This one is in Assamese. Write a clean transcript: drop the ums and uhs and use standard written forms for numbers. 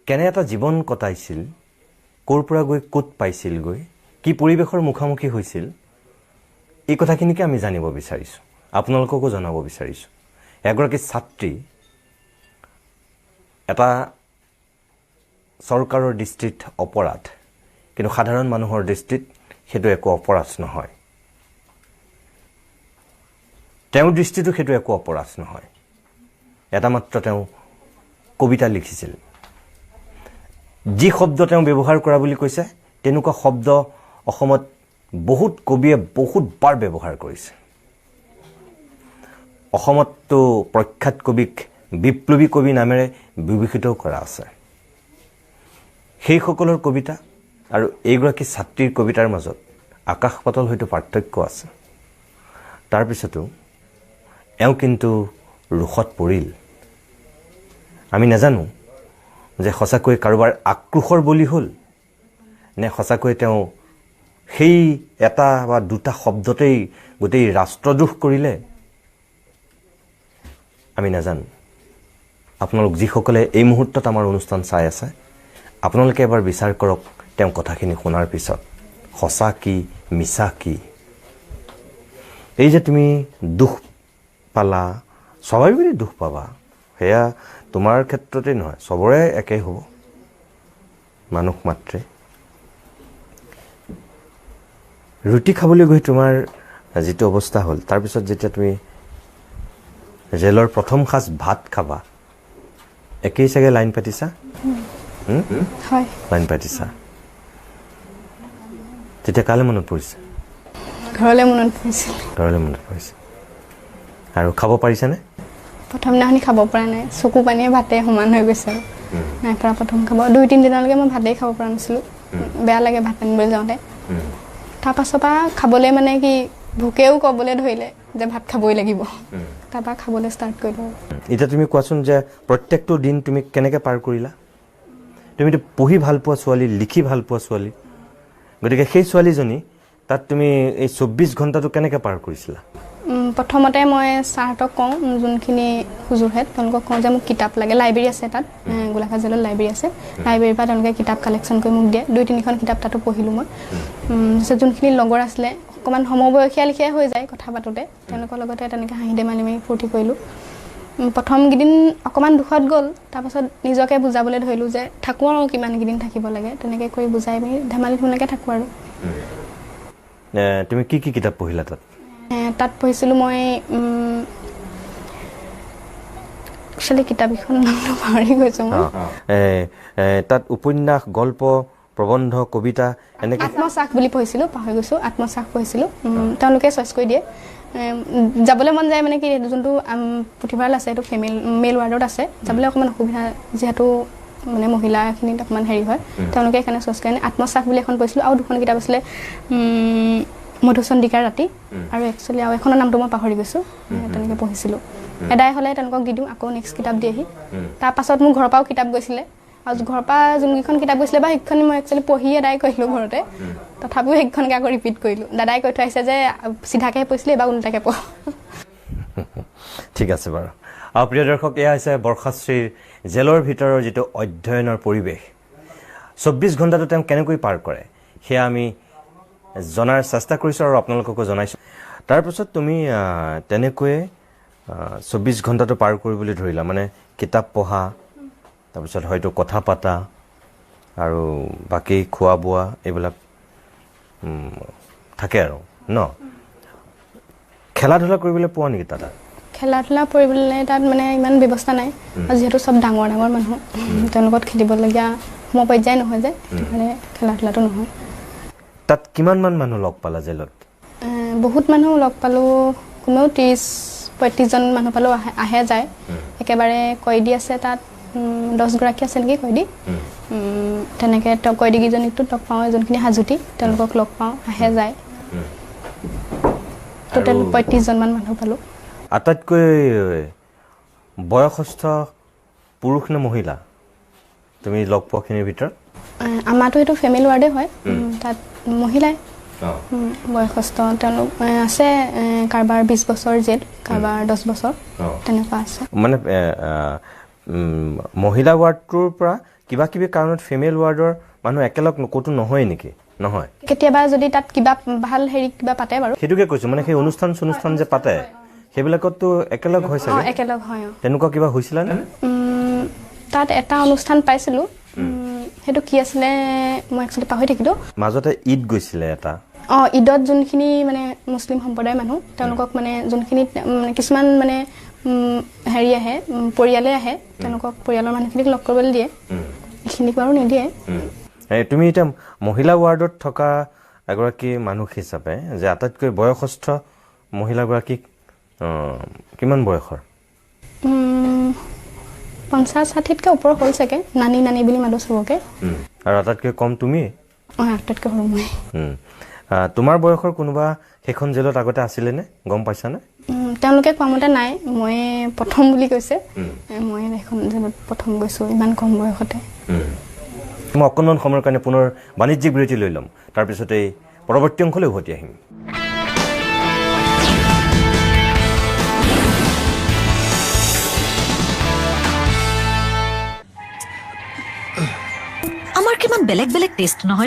কেনে এটা জীৱন কটাইছিল, ক'ৰ পৰা গৈ ক'ত পাইছিলগৈ, কি পৰিৱেশৰ মুখামুখি হৈছিল, এই কথাখিনিকে আমি জানিব বিচাৰিছোঁ, আপোনালোককো জনাব বিচাৰিছোঁ। এগৰাকী ছাত্ৰী এটা চৰকাৰৰ দৃষ্টিত অপৰাধ, কিন্তু সাধাৰণ মানুহৰ দৃষ্টিত সেইটো একো অপৰাধ নহয়। তেওঁৰ দৃষ্টিতো সেইটো একো অপৰাধ নহয়। এটা মাত্ৰ তেওঁ কবিতা লিখিছিল, যি শব্দ তেওঁ ব্যৱহাৰ কৰা বুলি কৈছে তেনেকুৱা শব্দ অসমত বহুত কবিয়ে বহুতবাৰ ব্যৱহাৰ কৰিছে। অসমততো প্ৰখ্যাত কবিক বিপ্লৱী কবি নামেৰে বিভূষিতও কৰা আছে। সেইসকলৰ কবিতা আৰু এইগৰাকী ছাত্ৰীৰ কবিতাৰ মাজত আকাশ পাতল হয়তো পাৰ্থক্য আছে। তাৰপিছতো এওঁ কিন্তু ৰোষত পৰিল। আমি নাজানো যে সঁচাকৈ কাৰোবাৰ আক্ৰোশৰ বলি হ'ল নে সঁচাকৈ তেওঁ সেই এটা বা দুটা শব্দতেই গোটেই ৰাষ্ট্ৰদ্ৰোহ কৰিলে, আমি নাজানো। আপোনালোক যিসকলে এই মুহূৰ্তত আমাৰ অনুষ্ঠান চাই আছে, আপোনালোকে এবাৰ বিচাৰ কৰক তেওঁ কথাখিনি শুনাৰ পিছত সঁচা কি মিছা কি। এই যে তুমি দুখ পালা, স্বাভাৱিকতে দুখ পাবা, সেয়া তোমাৰ ক্ষেত্ৰতে নহয়, চবৰে একেই হ'ব, মানুহ মাত্ৰে। ৰুটি খাবলৈ গৈ তোমাৰ যিটো অৱস্থা হ'ল, তাৰপিছত যেতিয়া তুমি জেলৰ প্ৰথম সাঁজ ভাত খাবা, একেই চাগে লাইন পাতিছা? লাইন পাতিছা, তেতিয়া কালৈ মনত পৰিছে? ঘৰলৈ মনত পৰিছিল। ঘৰলৈ মনত পৰিছে। আৰু খাব পাৰিছানে? প্ৰথম দিনাখনি খাব পৰা নাই, চকু পানীয়ে ভাতে সমান হৈ গৈছে আৰু নাই পৰা প্ৰথম খাব। 2-3 দিনলৈকে মই ভাতেই খাব পৰা নাছিলোঁ, বেয়া লাগে ভাত আনিবলৈ যাওঁতে। তাৰপাছৰ পৰা খাবলৈ মানে কি ভোকেও ক'বলৈ ধৰিলে যে ভাত খাবই লাগিব, তাৰপৰা খাবলৈ ষ্টাৰ্ট কৰিলোঁ। এতিয়া তুমি কোৱাচোন যে প্ৰত্যেকটো দিন তুমি কেনেকৈ পাৰ কৰিলা? তুমিতো পঢ়ি ভাল পোৱা ছোৱালী, লিখি ভাল পোৱা ছোৱালী, গতিকে সেই ছোৱালীজনী তাত তুমি এই 24 ঘণ্টাটো কেনেকৈ পাৰ কৰিছিলা? প্ৰথমতে মই ছাৰহঁতক কওঁ, যোনখিনি হুজুৰহেঁত তেওঁলোকক কওঁ যে মোক কিতাপ লাগে। লাইব্ৰেৰী আছে তাত, গোলাঘাট জেলত লাইব্ৰেৰী আছে, লাইব্ৰেৰীৰ পৰা তেওঁলোকে কিতাপ কালেকশ্যন কৰি মোক দিয়ে। 2-3খন কিতাপ তাতো পঢ়িলোঁ মই। তাৰপিছত যোনখিনি লগৰ আছিলে অকণমান সমবয়সীয়া লেখীয়াই হৈ যায় কথা পাতোঁতে, তেওঁলোকৰ লগতে তেনেকৈ হাঁহি ধেমালি মাৰি ফূৰ্তি কৰিলোঁ। প্ৰথমকেইদিন অকণমান দুখত গ'ল, তাৰপাছত নিজকে বুজাবলৈ ধৰিলোঁ যে থাকোঁ আৰু কিমানকেইদিন থাকিব লাগে, তেনেকৈ কৰি বুজাই মেলি ধেমালি ধুমুলাকৈ থাকোঁ আৰু। তুমি কি কি কিতাপ পঢ়িলা তাত? তাত পঢ়িছিলোঁ মই একচুৱেলি কিতাপ কেইখন নামটো পাহৰি গৈছোঁ মই। তাত উপন্যাস, গল্প, প্ৰবন্ধ, কবিতা এনেকৈ আত্মশ্বাস বুলি পঢ়িছিলোঁ, পাহৰি গৈছোঁ, আত্মশ্বাস পঢ়িছিলোঁ। তেওঁলোকে চইচ কৰি দিয়ে, যাবলৈ মন যায় মানে কি যোনটো পুথিভঁৰাল আছে সেইটো ফিমেল মেল ৱাৰ্ডত আছে, যাবলৈ অকণমান অসুবিধা যিহেতু মানে মহিলাখিনিত অকণমান হেৰি হয়, তেওঁলোকে সেইকাৰণে চইচ কৰি আত্মশ্বাস বুলি এখন পঢ়িছিলোঁ। আৰু দুখন কিতাপ আছিলে, মধুচন্দ্ৰিকাৰ ৰাতি আৰু একচুৱেলি আৰু এখনৰ নামটো মই পাহৰি গৈছোঁ, তেনেকৈ পঢ়িছিলোঁ। এদাই হ'লে তেওঁলোকক দি দিওঁ, আকৌ নেক্সট কিতাপ দিয়েহি। তাৰপাছত মোৰ ঘৰৰ পৰাও কিতাপ গৈছিলে, আৰু ঘৰৰ পৰা যোনকেইখন কিতাপ গৈছিলে বা সেইখন মই একচুৱেলি পঢ়ি এদাই কৰিলোঁ ঘৰতে, তথাপিও সেইখনকে আকৌ ৰিপিট কৰিলোঁ। দাদাই কৈ থৈ আহিছে যে চিধাকৈহে পঢ়িছিলোঁ, এইবাৰ ওলোটাকৈ পঢ়। ঠিক আছে বাৰু। আৰু প্ৰিয় দৰ্শক, এয়া হৈছে বৰ্ষাশ্ৰীৰ জেলৰ ভিতৰৰ যিটো অধ্যয়নৰ পৰিৱেশ, 24 ঘণ্টাটো তেওঁ কেনেকৈ পাৰ কৰে সেয়া আমি জনাৰ চেষ্টা কৰিছোঁ আৰু আপোনালোককো জনাইছোঁ। তাৰপাছত তুমি তেনেকৈয়ে 24 ঘণ্টাটো পাৰ কৰিবলৈ ধৰিলা, মানে কিতাপ পঢ়া, তাৰপিছত হয়তো কথা পাতা আৰু বাকী খোৱা বোৱা এইবিলাক থাকে আৰু ন? খেলা ধূলা কৰিবলৈ পোৱা নেকি তাত? খেলা ধূলা কৰিবলৈ তাত মানে ইমান ব্যৱস্থা নাই, আৰু যিহেতু চব ডাঙৰ ডাঙৰ মানুহ, তেওঁলোকত খেলিবলগীয়া সমপৰ্যায় নহয় যে, সেইটো কাৰণে খেলা ধূলাটো নহয়। তাত কিমানমান মানুহ লগ পালা জেলত? বহুত মানুহ লগ পালোঁ, কমেও 30-35জন মানুহ পালোঁ, আহে যায়। একেবাৰে কয়দী আছে তাত, 10গৰাকী আছে নেকি কয়দী, তেনেকৈ কয়দীকেইজনীকতো লগ পাওঁ, যোনখিনি হাজোতি তেওঁলোকক লগ পাওঁ, আহে যায়। টোটেল 35জনমান মানুহ পালোঁ। আটাইতকৈ বয়সস্থ পুৰুষ নে মহিলা তুমি লগ পোৱাখিনিৰ ভিতৰত? আমাৰতো সেইটো ফেমিলি ৱাৰ্ডেই হয়, তাত মহিলাই বয়সস্থ তেওঁলোক আছে, কাৰোবাৰ 20 বছৰ জেল, কাৰোবাৰ 10 বছৰ, তেনেকুৱা আছে। মানে মহিলা ৱাৰ্ডটোৰ পৰা কিবা কিবি কাৰণত ফিমেল ৱাৰ্ডৰ মানুহ একেলগ ক'তো নহয় নেকি? নহয়, কেতিয়াবা যদি তাত কিবা ভাল হেৰি কিবা পাতে বাৰু, সেইটোকে কৈছোঁ, মানে সেই অনুষ্ঠান চুনুষ্ঠান যে পাতে সেইবিলাকততো একেলগ হয় চাগে? একেলগ হয়। তেনেকুৱা কিবা হৈছিলা নে? তাত এটা অনুষ্ঠান পাইছিলোঁ, সেইটো কি আছিলে মই একচুৱেলি পাহৰি থাকিলোঁ। মাজতে ঈদ গৈছিলে এটা। অঁ, ঈদত যোনখিনি মানে মুছলিম সম্প্ৰদায়ৰ মানুহ, তেওঁলোকক মানে যোনখিনি মানে কিছুমান মানে হেৰি আহে, পৰিয়ালে আহে, তেওঁলোকক পৰিয়ালৰ মানুহখিনিক লগ কৰিবলৈ দিয়ে, এইখিনিক বাৰু নিদিয়ে। তুমি এতিয়া মহিলা ৱাৰ্ডত থকা এগৰাকী মানুহ হিচাপে যে আটাইতকৈ বয়সস্থ মহিলাগৰাকীক কিমান বয়সৰ? 50-60তকৈ ওপৰ হ'ল চাগে। নানী নানী বুলি মাতো চবকে। আৰু আটাইতকৈ কম তুমি? অঁ, আটাইতকৈ সৰু মই। তোমাৰ বয়সৰ কোনোবা সেইখন জেলত আগতে আছিলেনে, গম পাইছানে? তেওঁলোকে কোৱা মতে নাই, মই প্ৰথম বুলি কৈছে। মই সেইখন জেলত প্ৰথম গৈছোঁ ইমান কম বয়সতে। মই অকণমান সময়ৰ কাৰণে পুনৰ বাণিজ্যিক বিৰতি লৈ ল'ম, তাৰপিছতেই পৰৱৰ্তী অংশলৈ উভতি আহিম। আমাৰ কিমান বেলেগ বেলেগ টেষ্ট নহয়।